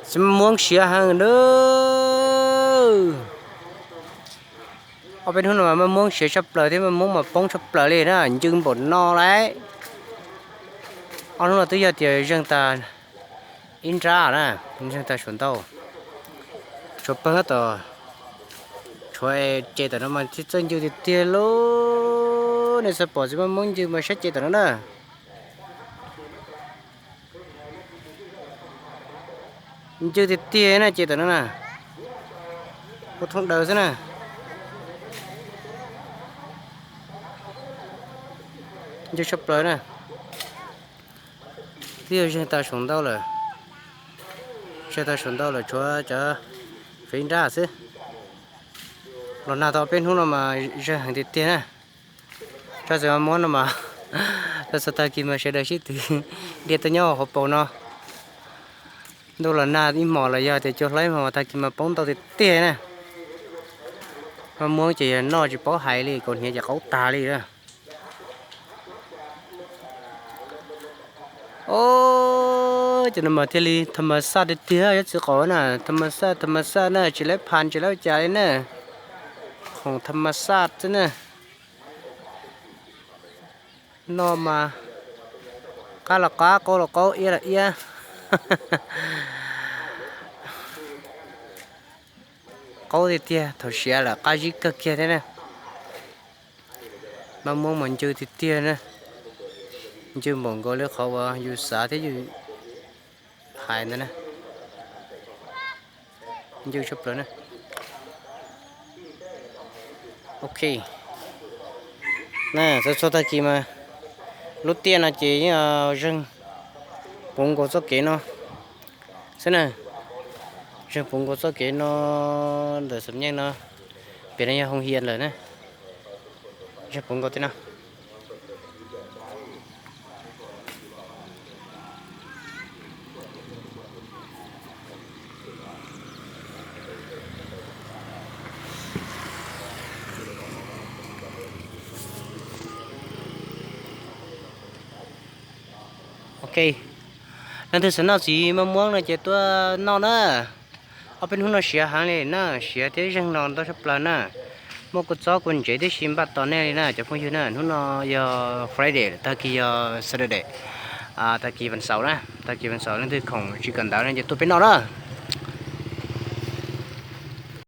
Txiv maj muab siav heev nawb. Ob peb hnub no mas maj muab siav tshaj plaws thiab maj muab mas poob tshaj plaws li na, ncw npaum no lawm. Ob hnub no twb yog tias zeeg tag ib nrab na, zeeg tag saum ntau. Tshuav pawg tom, tshuav ces tom no mas txawj ncw tiag tiag lauj. Nej xav pom txiv maj muab ncw mas saib ces tom no na. Ncw tiag tiag na ces tom no na. Ua thoob daws xwb na. Ncw tshaj plaws na. Twb yog zeeg tag saum ntau lawm. Zeeg tag saum ntau lawm tshuav cov fiv nrab xwb. Los nag tau peb hnub no mas zeeg heev tiag tiag na. Tsob txiv maj muab no mas, txog tag kis mas sawv daws sib twv dhia tuaj nyob hauv paus no. Ntuj los nag ib hmos los yog tias cua hlab ib hmos mas tag kis mas poob ntau tiag tiag na. Maj muab ces yog noj tsis paub hais li, kaus hniav ces qaub tag li na. Os, cov no mas thiaj li tham mas xaj tiag tiag, yog txiv qaub na, tham mas xaj tham mas xaj na, tsis lab phas tsis lab cas li na. Khoom tham mas xaj xwb na. Noj mas qab los qab, qaub los qaub, iab los iab. Qaub tiag tiag, thaum siav lawm qab zib kawg kiag thiab na. Maj muab mas ncw tiag tiag na. Ncw npaum nkaus li qhov uas yus xav thiab yus hais ntawd na. Ncw tshaj plaws na. Ok. Na, txog txog tag kis mas lub tiaj no ces yeej zeeg puv nkaus txoj kev no xwb na. Zeeg puv nkaus txoj kev no ntawm xam nyeej no, pem no yog hoo hias lawm na. Zeeg puv nkaus tej no. Ok, leej twg xav noj txiv maj muab no ces tuaj noj na. Ob peb hnub no siav heev li na, siav thiab zeeg los ntau tshaj plaws na. Muaj kua txob kua ntsev tib si npaj tos nej li na cov phooj ywg na. Hnub no yog Friday, tag kis yog Saturday, tag kis vas xaum na, tag kis vas xaum leej twg khoom tsis kawm ntawv no ces tuaj peb noj na.